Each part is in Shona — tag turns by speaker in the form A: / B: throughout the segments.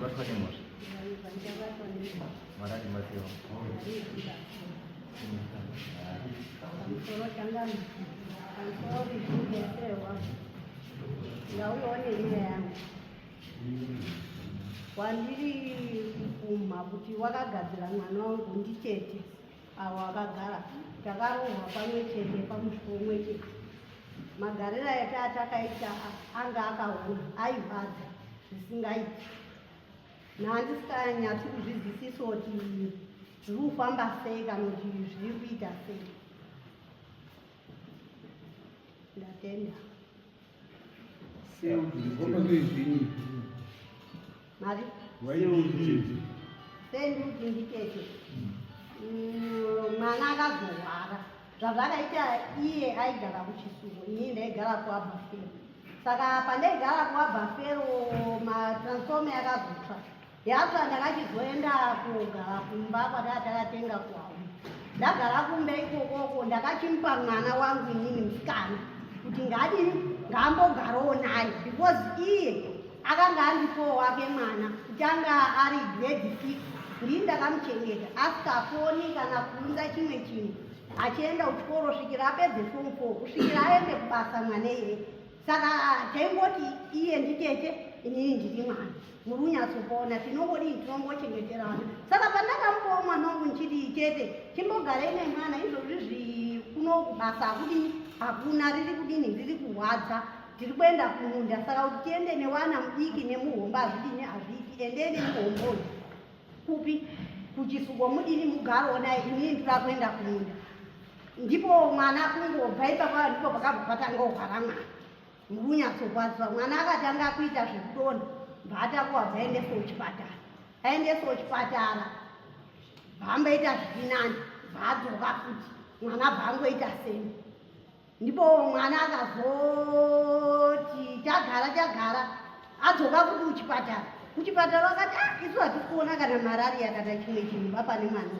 A: Ndabatwa nemhosva. Mwari atibatsirewo.
B: Ndauyawo nenyaya yangu kwandiri kupumha kuti wakagadzira mwana wangu ndichete avo akagara takarohwa pamwe chete pamusha umwe chete magariro aita atakaita anga akaona aivadza zvisingaiti nhandisikanyatsi kuzvizwisisa kuti zviri kufamba sei kana kuti zviri kuita sei ndatenda mari sei ndikuti nditete mm, mwana akazorwara zvazvakaita iye aigara kuchisuwo ini ndaigara kuabafero saka pandaigara kuabafero matransforme akazotsva Yatsva ndakachizoenda kugara kumba kwataa takatenga kuhau. Ndagara kumba ikokoko ndakachimupa mwana wangu inini musikana kuti ngadini ngaambogarawo naye because iye akanga andipowo wake mwana kuti anga ari grade six ndini ndakamuchengeta asikafoni kana kuunza chimwe chinhu achienda kuchikoro svikira apedze form four kusvikira aende kubasa mwana iyeye saka taingoti iye nditete inini ndiri mwana muri kunyatsopona tinongodii tinongochengeterana saka pandakamupawo mwana wangu ndichiti tete chimbogarai nemwana izvozvi zvi kuno kubasa hakudini hakuna riri kudini riri kurwadza tiri kuenda kumunda saka kuti tiende newana mudiki nemuhombe hazvidini hazviiti endei nemuhombe uyu kupi kuchisuko mudini mugarowo naye inini ndinoda kuenda kumunda ndipo mwana kungobva ipapa ndipo pakabva patanga kuhwara mwana mukunyatsokwadzwa mwana akatanga kuita zvekudonha bvaatakuwa bvaendeswa kuchipatara aendeswa kuchipatara bvaamboita zvirinani bvaadzoka futi mwana bvaangoita seni ndipo mwana akazoti tagara tagara adzoka futi kuchipatara kuchipatara vakati ah, isu hatisi kuona kana marariya kana chimwe chinhu ba pane mwana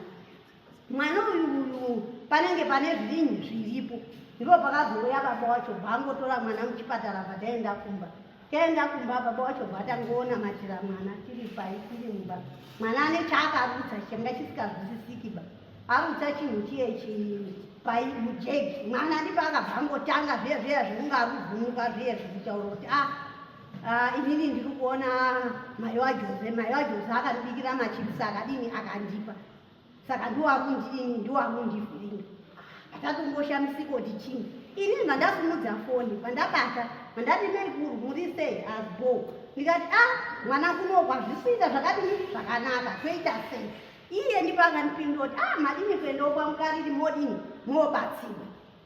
B: mwana uyu uyu panenge pane zvinhu zviripo ndipo pakazouya baba wacho bvangotora mwana muchipatara bva taenda kumba taenda kumba baba wacho bva tangoona matira mwana tiri pai tiri mumba mwana ane chaakarutsa changa chisikazwisisiki ba arutsa chinhu chiye pai mujegi mwana ndipo akabva angotanga zviya zviya zvekunge aruvhumuka zviye zvikutaura kuti ah, ah inini ndiri kuona mai waJose mai waJose akandibikira machipsi akadini akandipa saka ndiwakundidini ndiwakundivhiringa atatongoshamisika kuti chii ini mandasimudza foni pandabata mandati maikuru muri sei asbo ndikati a ah, mwana kunokwa zvisiita zvakadini zvakanaka toita sei iye ndipo akandipindura kuti a ah, madini kuendawo kwamukariri modini mobatsiwa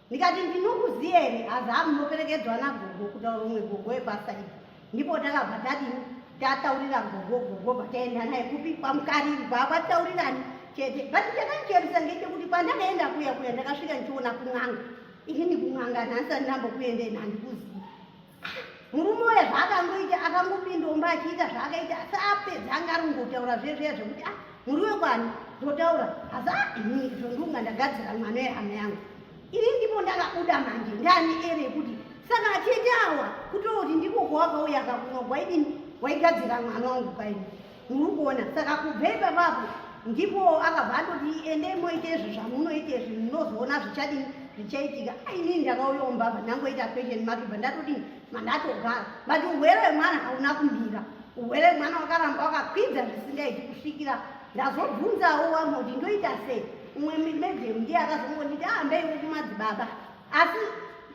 B: ndikati ndinokuziva here azi amunoperekedzwa nagogo kutaura umwe gogo wepasaidi ndipo takabva tadini tataurira gogo gogo bva taenda naye kupi kwamukariri bvakwataurirani chete but chakandicherisa ngechekuti kwandakaenda kuya kuya ndakasvika ndichiona kun'anga inini kun'anga nhasi andinambokuendei handikuzivi murume uya zvaakangoita akangopinda umba achiita zvaakaita asi apedza anga ari kungotaura zviye zviya zvekuti ah muri wekwani ndotaura asi ah ini izvo ndikunga ndagadzira mwana wehama yangu ini ndipo ndakabuda manje ndani ere yekuti saka atete awa kutoti ndiko kwawakauya kakunogwa idini waigadzira mwana wangu kaini muri kuona saka kubva ipapapo ndipo akabva atoti endei moite izvi zvamunoita izvi munozoona zvichadini zvichaitika ainini ndakauya umbavha ndangoita question mark bva ndatodini mandatogara but urwere hwemwana hauna kumira urwere hwemwana wakaramba wakakwidza zvisingaiti kusvikira ndazobvunzawo wamwe kuti ndoita sei umwe medem ndiye akazongonditi ahambeiwo ah, kumadzibaba asi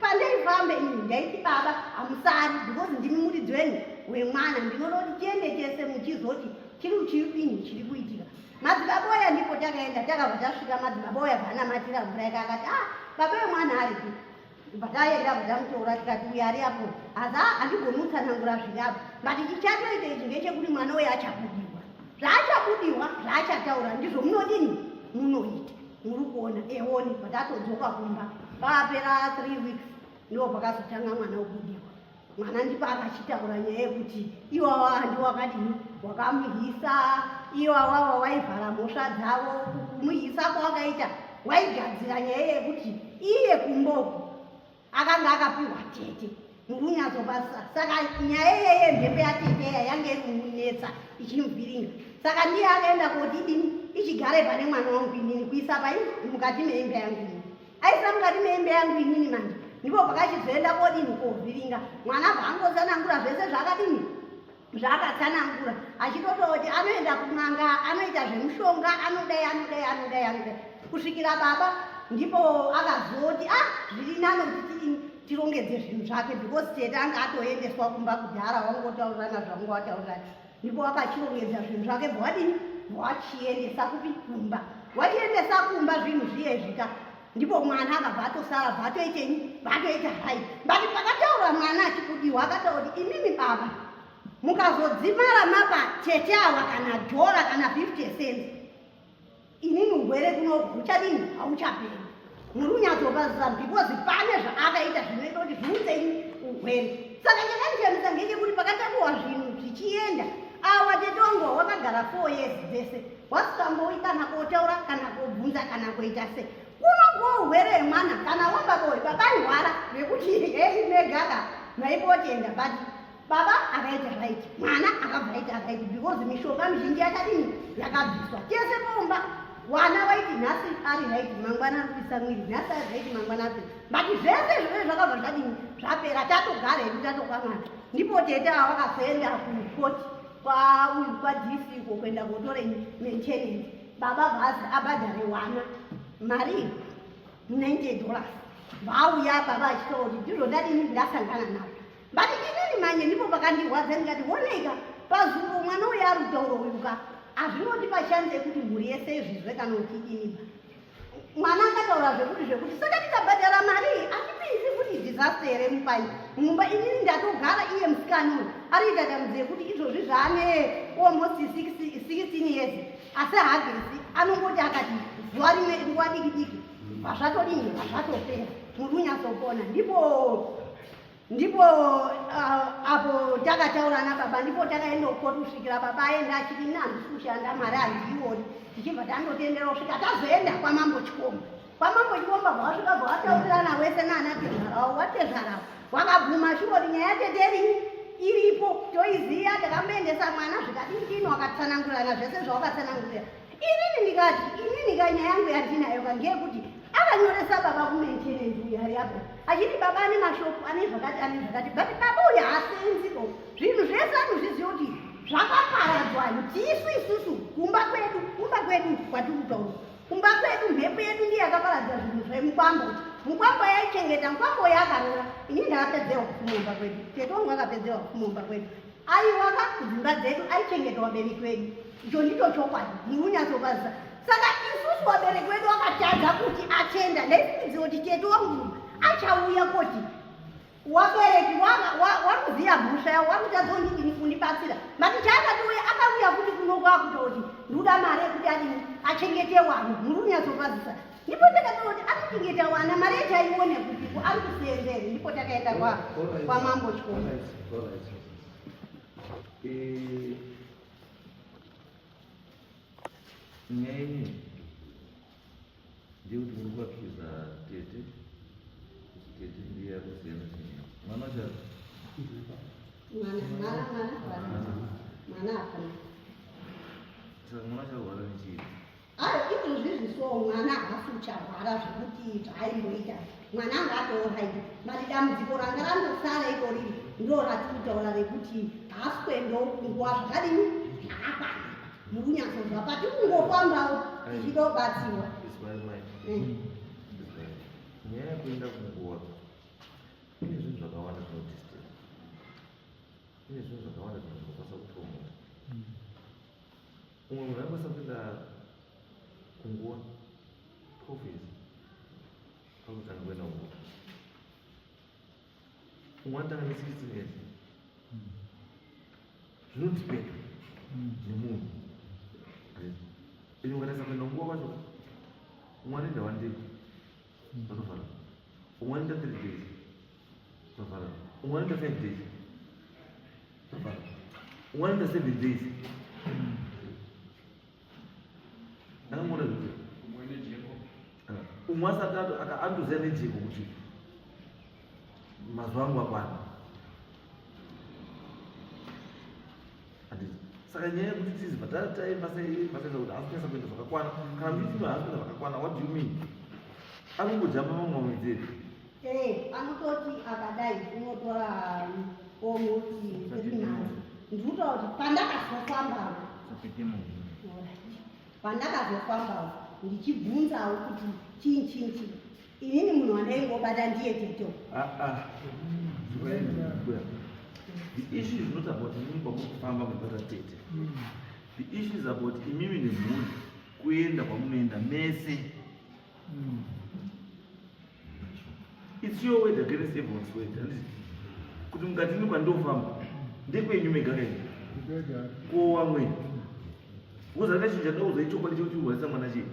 B: pandaifamba ini ndaiti baba hamusari because ndimi muridzi wenyu wemwana ndinoda kuti tiende tese muchizoti chiri chidini chiri kuitika madzibaba oya ndipo takaenda takabva tasvika madzibaba oya bvanamatira mvura yake akati ah baba wemwana aripi bvataenda bvatamutora tikati uyo ari apo asi ah, handigoni kutsanangura zviri apo but chichatoita ichi ngechekuti mwana uyo achabudiwa zvaachabudiwa zvaachataura ndizvo munodini munoita muri kuona eoni patatodzoka kumba papera three weeks ndipo pakazotanga mwana kubudiwa mwana ndipo akachitaura nyaya yekuti iwawa ndiwakadini wakamuhisa iwawa wawaivhara mhosva dzavo kumuhisa kwawakaita waigadzira nyaya yekuti iye kumboko akanga akapiwa tete Murunyatsobasa. Saka nyaya iyeye mhepo yateteya yange iri kumunetsa ichimuvhiringa. Saka ndiye akaenda koti idini ichigare pane mwana wangu inini kuisa pai mukati meimba yangu inini. Aisa mukati meimba yangu inini manje ndipo pakachizoenda kodini kovhiringa mwana bvaangotsanangura zvese zvaakadini zvaakatsanangura achitototi anoenda kun'anga anoita zvemushonga anodai anodai anodai anodai kusvikira baba ndipo akazoti ah zviri nani kuti tidini tirongedze zvinhu zvake because tete anga atoendeswa kumba kudhara wangotaurirana zvanga wataurirana ndipo akachirongedza zvinhu zvake bvawadini wachiendesa kupi kumba wachiendesa kumba zvinhu zviye zvika ndipo mwana akabva atosara bva atoitenyi bva atoita hai but pakataura mwana achikudiwa akataura kuti imimi baba mukazodzimara mapa tete awa kana dhora kana 50 cents inini urwere kuno huchadini hauchaperi muri kunyatsopaziva because pane zvaakaita zvinoita kuti zviunzenyi urwere saka chakandishamisa ngechekuti pakatakuwa zvinhu zvichienda awa tete wangu wakagara 4 years dzese wasikambowi kana kotaura kana kobvunza kana kuita sei kunongowo urwere hwemwana kana wababa uyu baba airwara zvekuti hei megaka maipotenda but baba akaita right mwana akabva aita right because mishonga mizhinji yakadini yakabviswa tese pomba wana waiti nhasi ari right mangwana ari kuisa mwiri nhasi ari right mangwana ari but zvese zvose zvakabva zvadini zvapera tatogara hedu tatokwa mwana ndipo tete ava vakazoenda kukoti kwauyu kwadc uko kuenda kotora maintenance baba bhazi abhadhare wana mari $90 vauya baba achitaura kuti ndizvo ndadini ndasangana nazvo but inini manje ndipo pakandirwadza ndikati honeka pazuro mwana uyu ari kutaura uyu ka hazvinoti pachanzi yekuti mhuri yese izvizwe kana kuti mwana akataura zvekuti zvekuti saka tikabhadhara mari iyi hatipinzi kuti disaster here mupai mumba inini ndatogara iye musikani uyu ariita dambudziko yekuti izvozvi zvaane almost 16 years asi haagezi anongoti akati zuva rimwe nguva diki diki pazvatodini pazvatopera muri kunyatsopona ndipo ndipo apo takataura nababa ndipo takaenda kukoti kusvikira baba aenda achiti ini handisi kushanda mari handiioni tichibva tandotendera kusvika tazoenda kwamambo Chikomba kwamambo Chikomba bvawasvika bvawataurirana wese naana tezvarawo watezvarawo wakabvuma shuwa nyaya teteri iripo toiziya takamboendesa mwana zvikadini wakatsanangurirana zvese zvawakatsanangurira inini ndikati inini ka nyaya yangu yandinayo ka ngeyekuti akanyoresa baba kumaintenance uyu ari apa achiti baba ane mashopu ane zvakati ane zvakati but baba uyu haasenzipo zvinhu zvese anozviziva kuti zvakaparadzwa ndisu isusu kumba kwedu kumba kwedu kwatiri kutaura kumba kwedu mhepo yedu ndiye yakaparadza zvinhu zvemukwambo mukwambo yaichengeta mukwambo yakarora ini ndakapedzewa kumumba kwedu tete wangu akapedzewa kumumba kwedu aiwaka kudzimba dzedu aichengeta vabereki vedu icho ndicho chokwadi muri kunyatsopaziva saka isusu vabereki vedu vakatadza kuti atenda ndaifungidzira kuti tete wangu achauya koti wabereki wakuziya mhosva yavo wakutadza kundibatsira mati chaakatouya akauya futi kuno kwakutoti ndoda mari yekuti adini achengete wanhu muri kunyatsopazisa ndipo ndakatoti anochengeta wana mari yacho aione kupiko ari kuseenzere ndipo takaenda kwamambo Chikomba.
A: All right. Nyaya yenyu ndeyekuti muri kuaccusa tete kuti tete ndiye akusiyana nenyaya mwana wacho
B: mwana mwana mwana hapana mwana hapana
A: saka mwana wacho arwara nechii
B: ayo izvozvizvi so mwana haasi ucharwara zvekuti zvaaimboita mwana anga atooraiti but dambudziko ranga randosara iko riri ndo ratiri kutaura rekuti haasi kuendawo kunguva zvakadini zvakakwana muri kunyatsozwa pati kungofambawo tichida kubatsiwa
A: It's my mind. It's my nyaya yekuenda kunguva ine zvinhu zvakawanda zvinodisturb ine zvinhu zvakawanda zvinokwanisa kupromota umwe munhu anokwanisa kuenda kunguva 12 years akutanga kuenda kunguva umwe anotanga ne16 years zvinodependa nemunhu ine ukatarisa kuenda kunguva kwacho umwe anoenda one day zvatovhara umwe anoenda 3 days zvatovhara umwe anoenda 5 days zvatovhara umwe anoenda 7 days ndakamona zvekuti umwe asati anotoziva nejeko kuti mazuva angu akwana. Saka nyaya yekuti tizibva taemphasiza kuti haasi kunyatsa kuenda zvakakwana, kana muchiti haasi kuenda zvakakwana, what do you mean? Ari kungojamba mamwe mwedzi here?
B: Anototi akadai unotora almost 3 months. Ndikutaura kuti pandakazofambawo, pandakazofambawo ndichibvunzawo kuti chii chii chii, inini munhu wandaingobata ndiye tete.
A: Ah, ah. Buya. The issue is not about imimi kwamukufamba mubata tete. The issue is about imimi nemhuri kuenda kwamunoenda mese. It's your word against everyone's word. Handiti? Kuti mukati imi kwandofamba ndekwenyu mega kaini. Ko wamwe. Because akachinja ndoda kuzwa ichokwadi chekuti urwarisa mwana chii.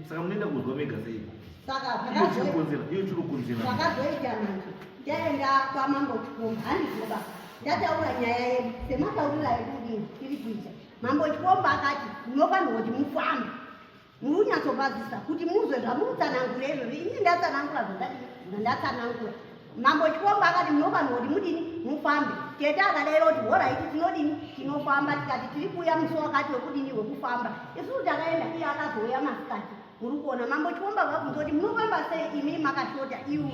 A: Saka munoenda kuzwa mega sei?
B: Saka
A: Iyo chiri kukonzera, iyo chiri kukonzera.
B: Zvakazoita manje, taenda kwamambo Chikomba, handizoba ndataura nyaya yedu sematauriro aekudini tiri kuita. Mambo Chikomba akati munofanirwa kuti mufambe muri kunyatsobazisa kuti muzwe zvamurutsanangura izvozvo. Inini ndatsanangura zvandadini, zvandatsanangura. Mambo Chikomba akati munofanirwa kuti mudini, mufambe. Tete akadaira kuti alright, tinodini, tinofamba. Tikati tiri kuuya musi wakati wekudini, wekufamba. Isusu takaenda, iye akazouya masikati. Muri kuona, mambo Chikomba vabvunza kuti munofamba sei imi makashota iu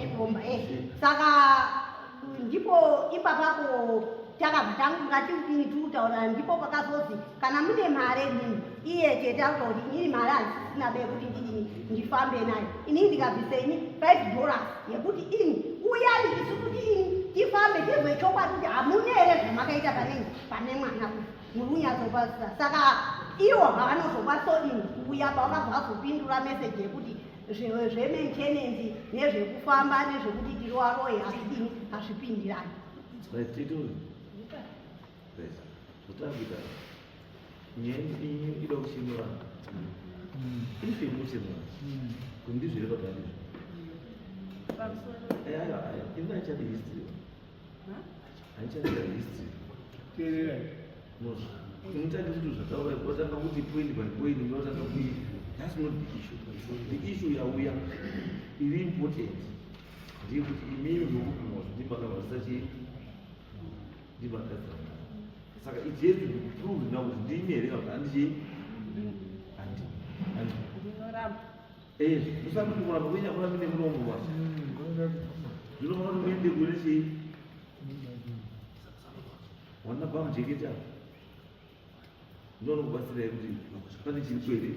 B: Chikomba. Saka ndipo ipapapo takabva tanga tikudini, tiri kutaura, ndipo pakazozi kana mune mare nini, iye tete akuta kuti inini mare handisisina be kuti ndidini, ndifambe nayo. Inini ndikabvisa ini $5 yekuti ini uyani isu kuti ini tifambe tizwe chokwadi kuti hamuna here zvamakaita panini pane mwana uyu muri kunyatsopasisa. Saka iwo havanozokwanisodini kuuya pavakabva vazopindura meseji yekuti zvemaintenance nezvekufamba nezvekuti tiri waroyi hazvidini, hazvipindirani.
A: Right, tete uyu. Right. Zvatakuita. Nyaya iyi ida kuchenurana. If imuchenurana. Kuti ndizvo here kuti handizvo?
C: Pamusoro.
A: Aiwa, aiwa. Ini haichadi history. Haichadi history.
D: Teererai.
A: Mutange kuti zvataura, watanga kuti point by point, watanga kui, that's not the issue. The issue yauya iri important ndeyekuti imimi mukupimwa kuti ndimakavhasisa chii, ndimakadzira. Saka it has to be proved now kuti ndimi here kana kuti handi chii, handi handi.
C: Ndinoramba.
A: Musakuti kuramba kwenyu hakurambi nemuromo wacho. Zvinofanira kuti muende kune chii, wana pamujeketi apa, ndonokubatsirai kuti pane chiri kwere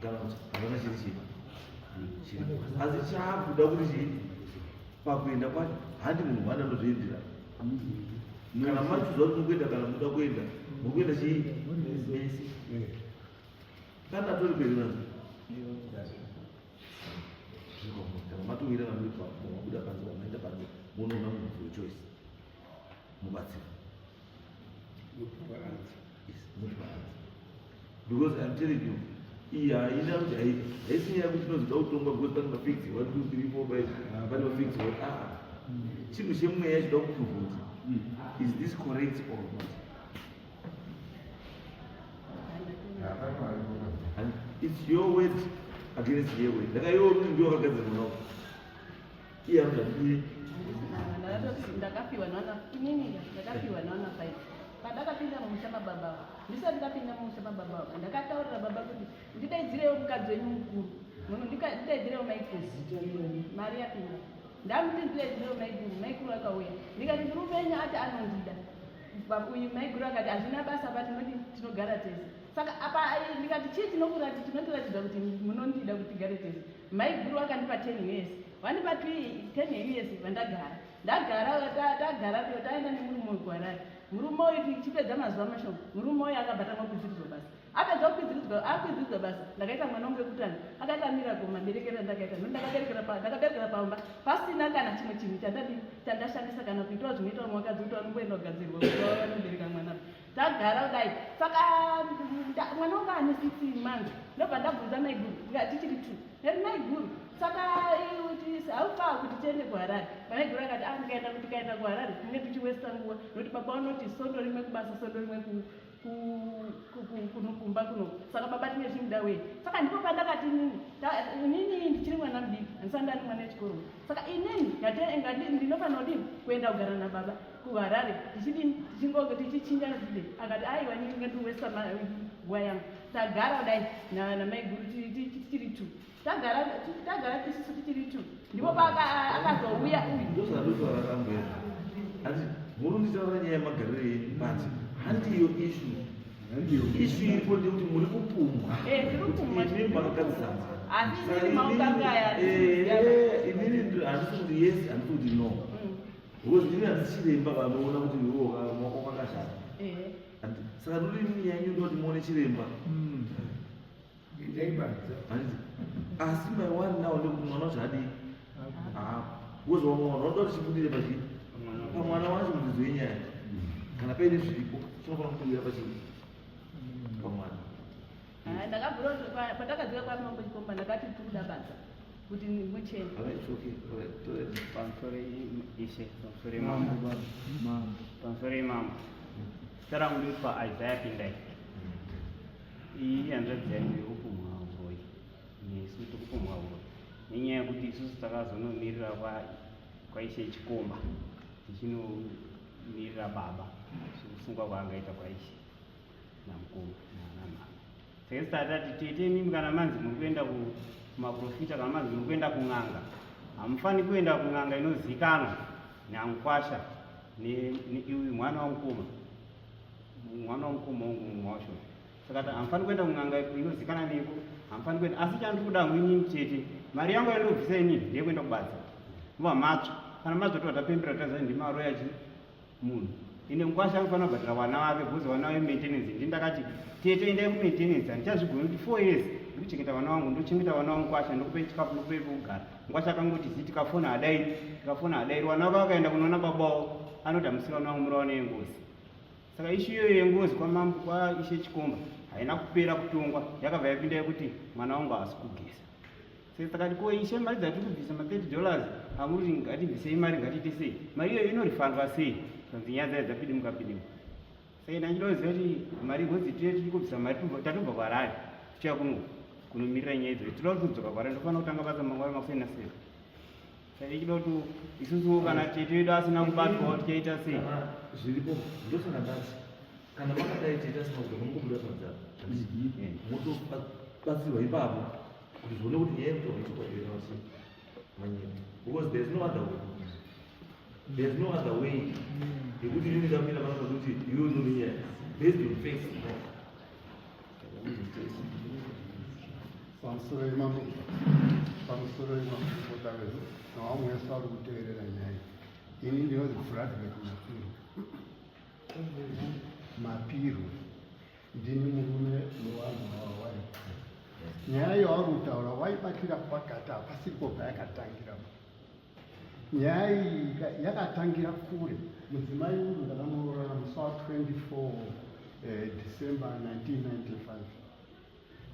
A: kana kuti hapana chiri chii chiripo. Asi chaakuda kuti chii, pakuenda kwacho handi munhu wana anozviendera. Kana machuza kuti mukuenda, kana muda kuenda, muri kuenda chii, mese. Kana atori kwere kana matowirana muri mabuda panze, maenda panze, munoona munhu for your choice, mubatsira. Yes, munopa answer. Because I'm telling you, iyi haina kuti haisi nyaya yekuti tinozoda kutongwa because pane mafacts 1 2 3 4 5, pane mafacts one. Ah, chinhu chemweya chinoda kuprove kuti is this correct or not. And it's your word against your word. Ndakaiwa kuti ndiwo wakagadzira mwana wako, iye anozvadii?
C: Ndakatoti ndakapiwa naana inini, ndakapiwa naana 5 pandakapinda mumusha mababa ava. Ndisati ndapinda mumusha mababa ava, ndakataurira baba kuti ndidaidzirewo mukadzi wenyu mukuru muno, ndidaidzirewo maikuru. Mari yapinda, ndamuti ndidaidzirewo maikuru. Maikuru akauya, ndikati murume wenyu ati anondida. Uyu maiguru akati hazvina basa, pa tinodi tinogara tese. Saka apa ndikati chii chinondiratidza kuti munondida kuti tigare tese? Maiguru akandipa 10 US, vandipa 10 US, vandagara ndagara tagara taenda nemurume uyu kuHarare. Murume uyu tichipedza mazuva mashoma, murume uyu akabva tanga kukwidziridzwa basa. Apedza kukwidziridzwa, akwidziridzwa basa, ndakaita mwana wangu wekutanga, akaita miracle maberekero andakaita nokuti ndakaberekera pamba pasina kana chimwe chinhu chandadii chandashandisa kana kuitawo zvinoita vamwe vakadzi kuti vanomboenda kugadzirwa kuti vava vanobereka mwana. Tagara kudai, saka mwana wangu ane 16 months. Ndobva ndabvunza maiguru, tichiri two, ndati maiguru, saka haufaa kuti tiende kuHarare? Maiguru akati ah, ndikaenda, tikaenda kuHarare tinenge tichiwesta nguva nokuti baba vanoti sondo rimwe kubasa, sondo rimwe Kumba kuno saka baba tine zvimuda wei. Saka ndipo pandakati inini inini ndichiri mwana mudiki, handisati ndani mwana wechikoro, saka inini ndinofanira kudini kuenda kugara nababa kuHarare, tichidini, tichingoge tichichinjana tichidini. Akati aiwa, inini ngandiwesa nguva yangu. Tagara kudai namaiguru tichiri two, tagara tagara isusu tichiri two, ndipo paakazouya uyu.
A: Ndosaka ndotaura kambuya ati muri kunditaura nyaya yemagariro enyu, but handiyo issue. Issue iripo ndekuti muri kupumwa.
C: Eh, ndiri kupumwa.
A: Kuti imi makagadzisa.
C: Asi inini maukangaya.
A: Inini handisi kuti yes, handisi kuti no, because inini handisi chiremba vanoona kuti iwo maoko akashata. Saka ndoti inini yanyu ndoti muone chiremba. Handiti? Asi my one now ndekuti mwana wacho adii because vamwe vanhu vanoda kuti chibudire pachii, pamwana wacho, mudzidzo yenyaya. Kana paine zviripo chinofanira kubudira pachii, pamwana.
C: Ndakabvura kuti pandakadzika kwamambo Chikomba, ndakati tikuda basa kuti muchene.
A: Alright, it's okay. Alright, alright.
D: Pamusoro ishe, pamusoro mambo, pamusoro mambo. Zita rangu ndinoitwa Isaiah Pindai. Iyi hanzvadzi yangu yekupumwa uroyi, nesu tikupumwa uroyi nenyaya yekuti isusu takazonomirira kwaishe Chikomba, tichinomirira baba sekusungwa kwaangaita kwaishe namukoma nanamama. Saka tati tete, imimi kana manzi muri kuenda kumaprofita, kana manzi muri kuenda kun'anga, hamufani kuenda kun'anga inozivikanwa namukwasha iuyu mwana wamukoma, mwana wamukoma wangu mumwe wacho. Saka hamufani kuenda kun'anga inozivikanwa neko, hamufani kuenda. Asi chandiri kuda hangu inini tete, mari yangu yandinobvisa inini ndeyekuenda kubasa kuva matsva. Kana matsva tova tapembera, taziva ndimaro yachi munhu ine mukwasha anofanira kubhadhara vana vake, because vana vake maintenance. Ndi ndakati tete, endai kumaintenance, handichazvigoni kuti 4 years ndikuchengeta vana vangu, ndochengeta vana vangu kwasha, ndokupe chikafu, ndokupe pekugara. Mukwasha akangoti zi, tikafona hadai, tikafona hadai. Vana vake vakaenda kunoona baba wavo, anoti hamusiri vana vangu, muri vana yengozi. Saka issue iyoyo yengozi kwamambo kwaishe Chikomba haina kupera kutongwa, yakabva yapinda yekuti mwana wangu haasi kugeza. Saka takati ko ishe, mari dzatiri kubvisa ma$30, amuri ngatibvisei mari, ngatiite sei, mari iyoyo inorifandwa sei? Kanzi nyaya dzayo dzapidimuka pidimuka. Saka ndachida kuziva kuti mari ngozi tiye tiri kubvisa mari, tatobva kuHarare tichiuya kuno kunomirira nyaya idzodzo, tinoda kuti kudzoka kuHarare, ndofanira kutanga basa mangwana makuseni naseka. Saka ichida kuti isusuwo kana tete wedu asina kubatwawo tichaita sei?
A: Kana zviripo, ndosaka ndati kana makadai tete asina kuda, munongobuda panzara motobatsirwa ipapo kuti zvione kuti nyaya yekutaura ichokwadi kana kuti manyepo, because there is no other way, there is no other way yekuti inini ndamira panapa kuti iwe unone nyaya based on facts, no.
E: Pamusoro imambo, pamusoro imambo vedu navamwe vese vari kuteerera nyaya iyi. Ini ndinonzi Bradley Mapiro, Mapiro. Ndini murume wevanhu ava vari. Nyaya yavari kutaura waibatira pakati, hapasipo payakatangira. Nyaya iyi yakatangira kure. Mudzimai uyu ndakamuroora musi wa24 December 1995.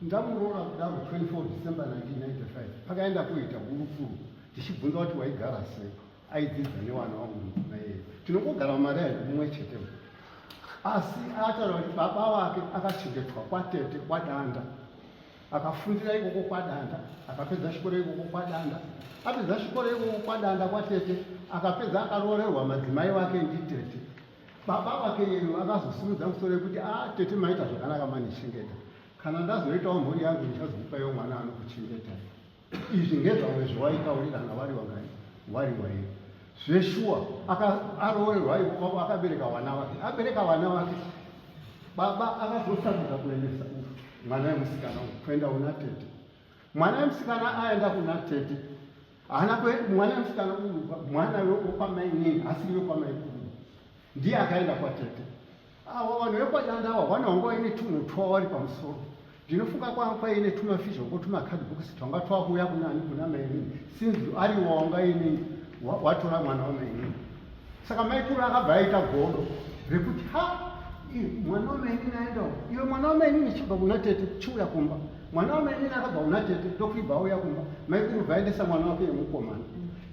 E: Ndamuroora kudaro 24 December 1995, pakaenda kuita hurukuro tichibvunza kuti waigara sei, aidzidza newana wangu mudzimai. Tinongogara mumaraini mumwe chete, asi ataura kuti baba wake akachengetwa kwatete kwaDanda, akafundira ikoko kwaDanda, akapedza chikoro ikoko kwaDanda. Apedza chikoro ikoko kwaDanda kwatete, akapedza akaroorerwa madzimai wake nditete. Baba vake yeyo akazosimudza musoro yekuti a tete, maita zvakanaka manichengeta, kana ndazoitawo mhuri yangu ndichazokupaiwo mwana anokuchengetai. Izvi ngezvamwe zvawaitaurirana vari wangani wari waiyo. Zveshuwa aroorerwa ikoko, akabereka vana vake. Abereka vana vake, baba akazosarudza kuendesa mwana wemusikana uyu kuenda kuna tete. Mwana wemusikana aenda kuna tete, haana mwana wemusikana uyu mwana wekwamainini, asiri wekwamaikuru, ndiye akaenda kwatete. Ava vanhu vekwaDanda ava vana vanga vaine tunhu twavari pamusoro. Ndinofunga kwanga kwaine tumafizhoko, tumakadhibhokisi twanga twakuuya kunani, kuna mainini, since ariwo wanga inini watora mwana wamainini. Saka maikuru akabva aita godo rekuti ha, mwana wamainini aendawo, iwe mwana wamainini chibva kuna tete, chiuya kumba. Mwana wamainini akabva kuna tete ndokuibva auya kumba. Maikuru bvaendesa mwana wake yemukomana.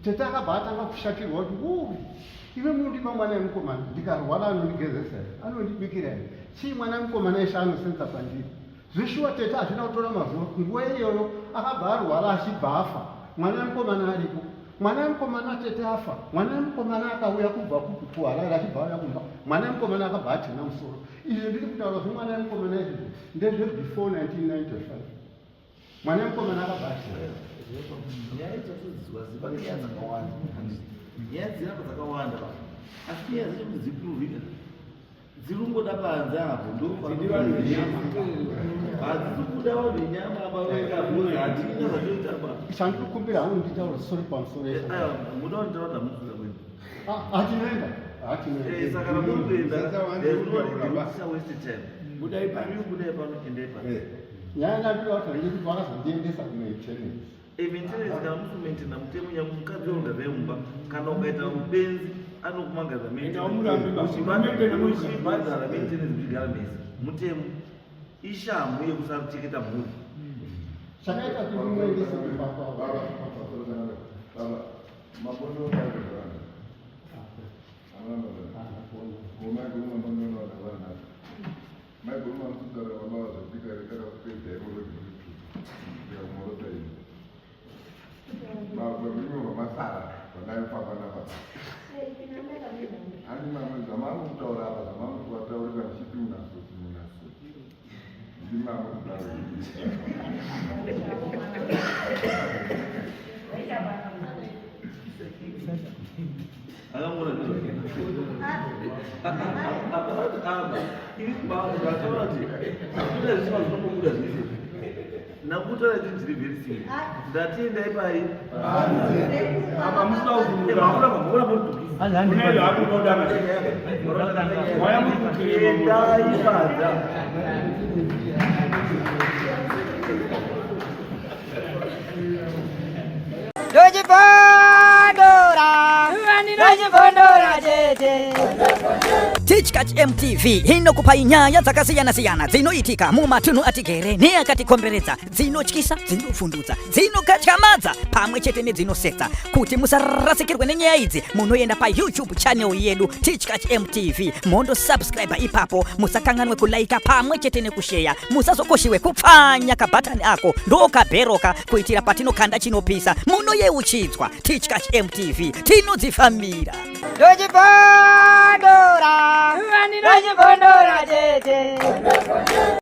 E: Tete akabva atanga kushatirwa kuti uu. Iwe munondipa mwana wemukomana, ndikarwara anondigezesa here? Anondibikira here? Chii mwana wemukomana ishe anosenza pandiri? Zveshuwa tete hazvina kutora mazuva, nguva iyoyo akabva arwara achibva afa. Mwana wemukomana aripo. Mwana wemukomana tete afa. Mwana wemukomana akauya kubva kuHarare achibva auya kumba. Mwana wemukomana akabva atena musoro. Izvi ndiri kutaura zvemwana wemukomana izvi ndezve before 1995. Mwana wemukomana akabva atena.
A: Nyaya dzatodziwa ziva nyaya dzakawanda. Nyaya dzirapa dzakawanda. Asi nyaya dzacho kuti dzipruvika. Dziri kungoda panze apo ndohadzisi kuda vanhu venyama apa vega because hatina zvatoita pa.
E: Chandiri kukumbira hangu nditaure sorry pamusoro.
A: Aiwa muda kunditaura ndamukuza kwenu.
E: Ah, hatinoenda. Hatinoenda.
A: Saka kana muri kuenda ndinoisa waste time.
F: Budai pano.
A: Imi budai pano endai pano.
E: Nyaya yandinoda kutaura ndeyekuti vakazondiendesa kumaintenance.
A: Maintenance kana musi kumaintaina mutemo nyangwe mukadzi weunda vemumba kana ukaita mubenzi anokumangaza maintenance maintenance muchigara mese mutemo ishamhu yekusachengeta mhuri.
E: Chakaita kuti ndimuendese kumba kwavo.
G: Maiguru mamutsara baba vazvapika rekakapedza iroro ndikakumorota ini mimwe vamasara vandaifamba nababa ani mamwe zvamari kutaura apa zvamari kuvataurira muchiti munasoti munasoti ndimamwe kudaro.
A: Akamona apa iri kubaa kuti akuita zvisima zvinombobuda zvese nakutaura chinhu chiri very simple. Ndatiendai pai
F: Apa musina kuzunguka.
A: makura makura murudhukisa.
F: Kune zvakunoda. Waya muri kuclaima.
A: Endai panze.
H: Ndochibondora, ndochibondora tete.
I: Tichkach MTV inokupai nyaya dzakasiyana-siyana dzinoitika mumatunhu atigere neakatikomberedza, dzinotyisa, dzinovhundutsa, dzinokatyamadza pamwe chete nedzinosetsa. Kuti musarasikirwe nenyaya idzi, munoenda paYouTube channel yedu Tichkach MTV, mondosubscribe ipapo. Musakanganwe kulaika pamwe chete nekusheya. Musazokoshiwe kupfanya kabhatani ako ndokabheroka kuitira patinokanda chinopisa munoyeuchidzwa. Tichkach MTV tinodzifambira.
H: Ndochibondora, ndochibondora tete.